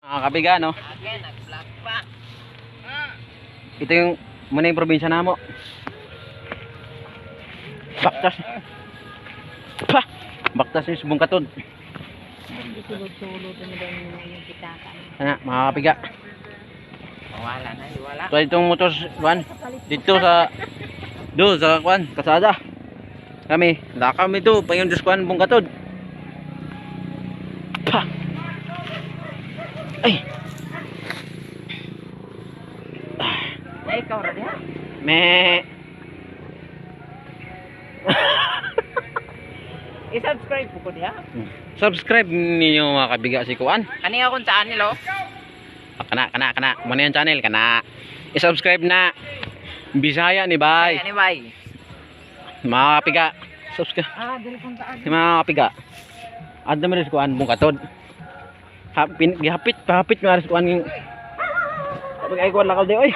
Mga kapiga, no? Again, nag-vlog pa. Ito yung muna yung probinsya namo. Baktas. Pa! Baktas yung subong katod. Sulod-sulod na daw yung pitaka. Ana, mga kapiga. Wala na, wala. So itong motor kuan dito sa do sa kuan kasada. Kami, lakam ito payon sa kuan bungkatod. Pa. Ay, Ay, ikaw ra diha. me. I-subscribe po ko diha. Subscribe ninyo, mga kabiga, si kuan. Kani akong channel oh. Ah, kana kana kana mo na yung channel kana. I-subscribe na. Bisaya ni bay. Ay, anyway. Mga kapiga. Subscribe. Ah, dili kong taan. Si mga kapiga. Adto man sa kuan bungkatod. Hapin gihapit pahapit mo aris kuan yung kapag ay kuan lakaw di oy.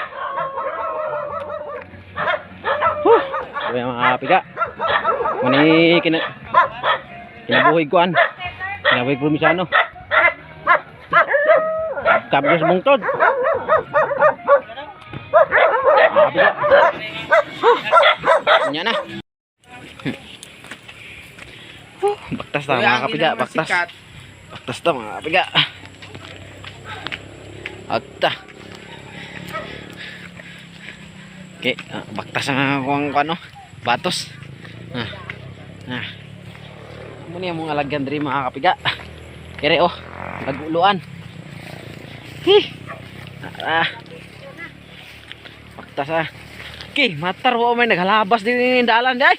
Huh. Sabi mga kapiga. Mani kina kinabuhi kuan. Kinabuhi probinsyano. Kabos bungtod. Mga kapiga. Huh. Nya na. Huh, baktas ta, mga kapiga, baktas. Baktas ta, mga kapiga. Agta. Okay, baktas ang akong ano, batos. Ah. Ah. Muna yung mga alagyan diri, mga kapiga. Kere oh, naguluan. Hi. Ah. Baktas ah. Okay, matar wa may naghalabas din yung dalan day.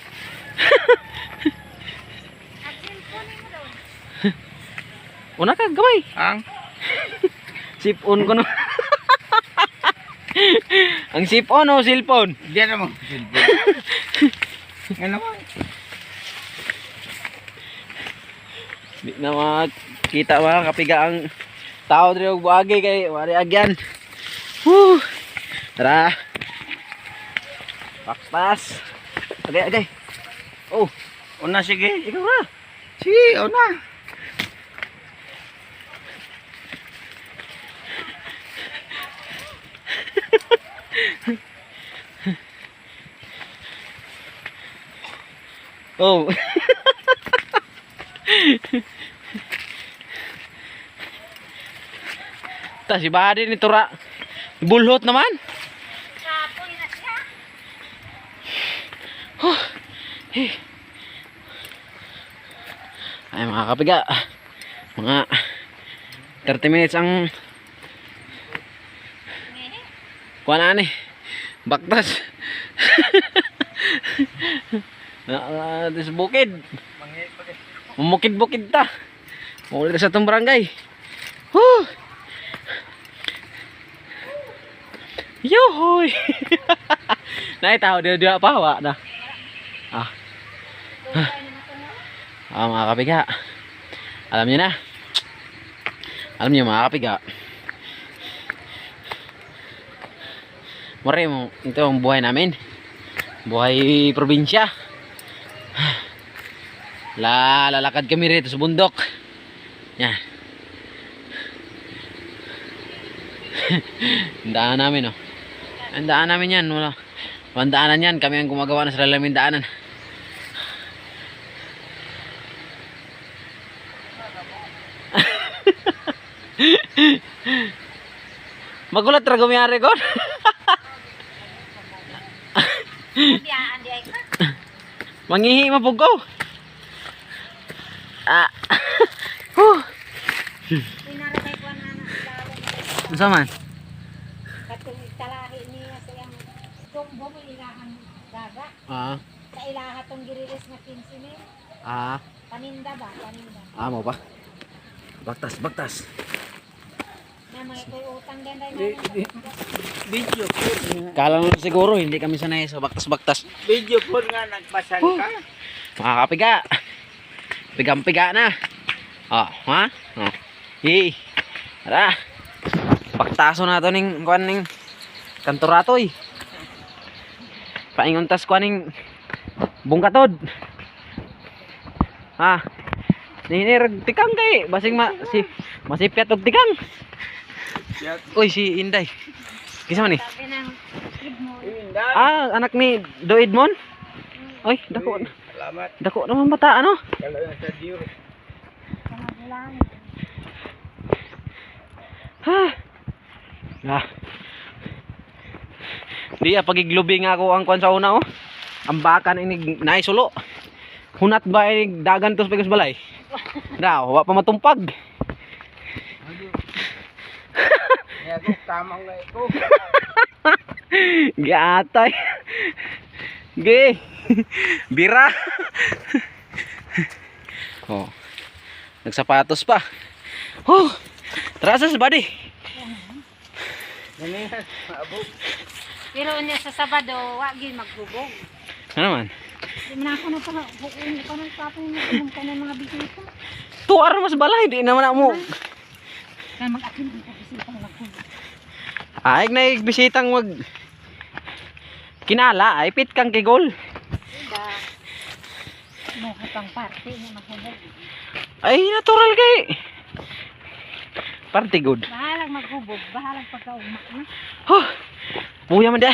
Una ka gamay. Ang Sipon ko no. Ang sipon o cellphone? diyan mo. Ano mo? Di na makita, mga kapiga, ang tao diri og buagi kay wari agyan. Woo! Tara. Baktas. Agay agay. Oh, Una sige. ikaw na. Sige, una. Oh. Ta si Badi ni Tura. Bulhot naman. Kapoy na siya. Ay, mga kapiga. Mga 30 minutes ang kuha na ani. Baktas. Na sa bukid. Mumukid-bukid ta. Maulit sa itong barangay. Woo! Yohoy! Nay, tao di di pa wa na. Ah. Ah, mga kapiga. Alam niyo na. Alam niyo, mga kapiga. Mare mo, ito ang buhay namin. Buhay probinsya. La, lalakad kami rito sa bundok. Yan. Ang daanan namin, oh. Ang daan namin yan, wala. Ang daanan yan, kami ang gumagawa ng sarili naming daanan. Magulat ra gumiyari ko. Biyaan di ay ka. Mangihi mapug ko. Ah. Huh. Pinarakay ko na na lalo na. Unsa man? Katong italahi niya sa iyang tumbo mo ilahang daga. Ah. Sa ilaha tong girilis na 15 mil. Ah. Paninda ba? Paninda. Ah, mo pa. Baktas, baktas. Na mga ko'y utang din rin na. Video po. Kala mo siguro hindi kami sanay sa baktas-baktas. Video po nga nagpasan ka. Mga kapiga. Pigang-piga na. Oh, ha? Oh. Hey. Tara. Baktaso na to ning kuan ning kanturatoy. Paingon tas kuan ning bungkatod. Ha? Nihinir tikang kay basing ma si masipyat og tikang. Uy, si Inday. Kinsa man ni? Sabi ng Edmond. Inday. Ah, anak ni Do Edmond? Uy, dako. Salamat. Dako naman bata ano? Kala sa Diyos. Kamagulang. Ha. Ah. Di ah, pagiglubi nga ako ang kwan sa una oh. Ang baka na inig naisulo. Hunat ba inig dagan tos pagos balay? Daw, wa pa matumpag. Kaya ko, tamang na iko. Giatay. Gi. Bira. Oh. Nagsapatos pa. Oh. Tara sa buddy. Ganyan, maabot. Pero niya sa Sabado, wa gyud maghubog. Ano man? Di man ako na pa, buong ko nang papong nagumong ka ng mga bisita. Tuar mas balay di naman mo. Kaya mag-akin ang bisita maghubog. Ay na bisitang mag kinala ay pit kang kigol. Da. Mo pang parte niya maghubog. Ay natural kay. Party good. Bahalang maghubog, bahalang pagkaugma na. Huh. Puya man di.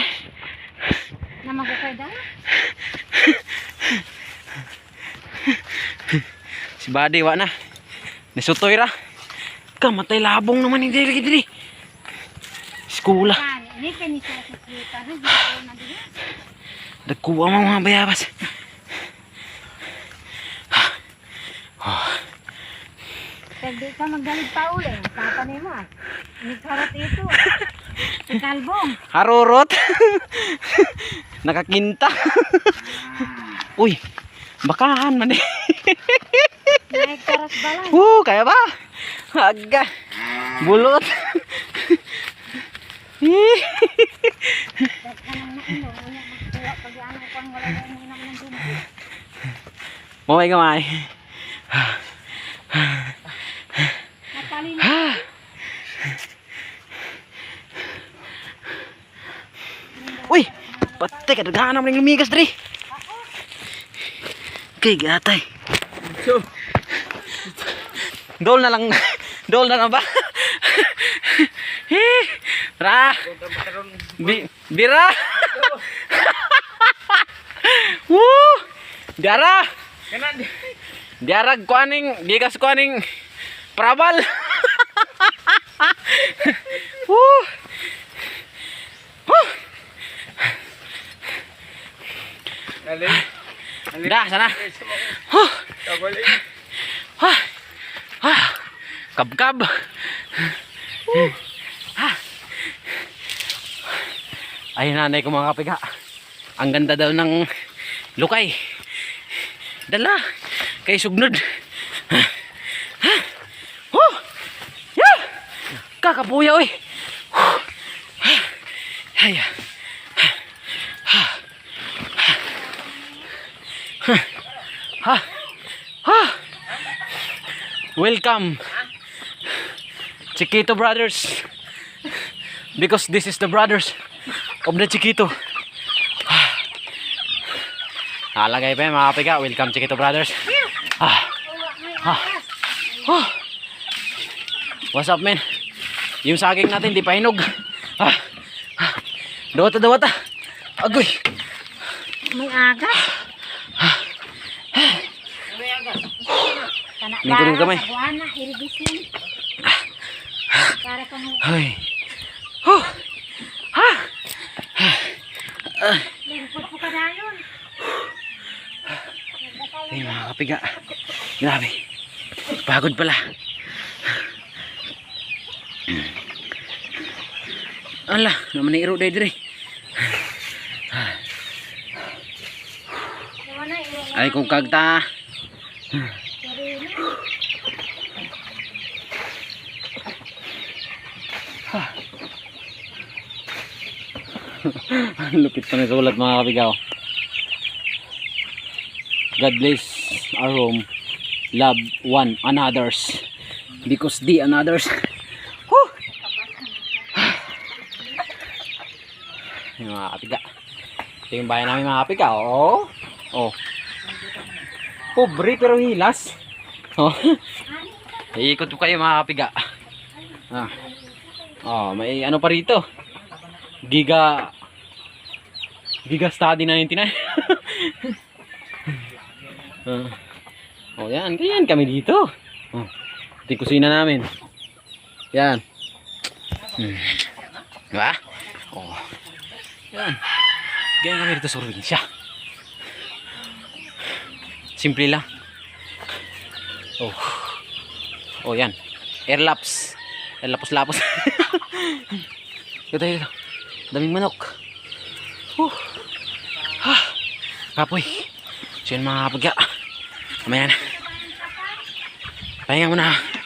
Na magukay da. Si Buddy wa na. Nisutoy ra. Kamatay labong naman hindi lagi diri. Skula. Kan, ini kay ni sila sa kita na ginawa na dili. Nagkuha mga mga bayabas. Pag di ka magdalig pa uli, papa ni mo. Ah. Nagkarot ito. Si Kalbong. Harurot. Nakakinta. Uy, bakahan man eh. Nagkaras balay. Woo, kaya ba? Aga. Bulot. Daghan ng naino, unya magkuha pag ano ko ang wala mo inom ng dumbo. Mamay gamay. Natali na. Uy, patay ka daghan naman ng lumigas diri. Okay, gatay. So, Dol na lang. Dol na lang ba? Eh, Ra. Bira. Woo! Diara. kanan. Diara kuaning gigas kuaning prabal. Woo! Woo! Nalin. Da, sana. Huh. Kabalik. Ha. Ha. Kabkab. Ha. Ay, nanay ko mga kapiga. Ang ganda daw ng lukay. Dala. Kay sugnod. Ha. Ha. Oh. Yeah. Kakapuya oy. Ha. Ay. Ha. Ha. Ha. Ha. Welcome, Chiquito Brothers. Because this is the brothers of the Chiquito. Alagay pa yan, mga kapiga. Welcome, Chiquito Brothers. Ah. Ah. Oh. What's up, man? Yung saging natin, di pa hinog. Ah. Ah. Dawata, dawata. Agoy. May aga. Kana May gulong kamay. Para sa buwana, irrigation. Para kang Ay. Oh. Ha. lingkod po ka dayon. Ay, mga kapiga. Grabe. Pagod pala. Ala, naman ni iro diri. Wala, iro na. Ay, kung kagta. Sarili. Ang lupit pa ng sulat mga kapiga. Oh. God bless our home. Love one another's. Because the anothers. Whew! Yung mga kapiga. Ito yung bahay namin mga kapiga. Oo. Oh. Pobre pero hilas. Oh. Iikot ko kayo mga kapiga. Ah. Oh, may ano pa rito. Giga Giga Study 99. Ah. Oh, yan. Ganyan kami dito. Oh, ito yung kusina namin. Yan. Diba? Oh. Yan. Ganyan kami dito sa probinsya. Simple lang. Oh. Oh, yan. Airlaps. Airlapos-lapos. Ito, ito. Daming manok. Whew. Ah. Kapoy. So yun, mga kapagya. Mamaya na. Pahinga muna.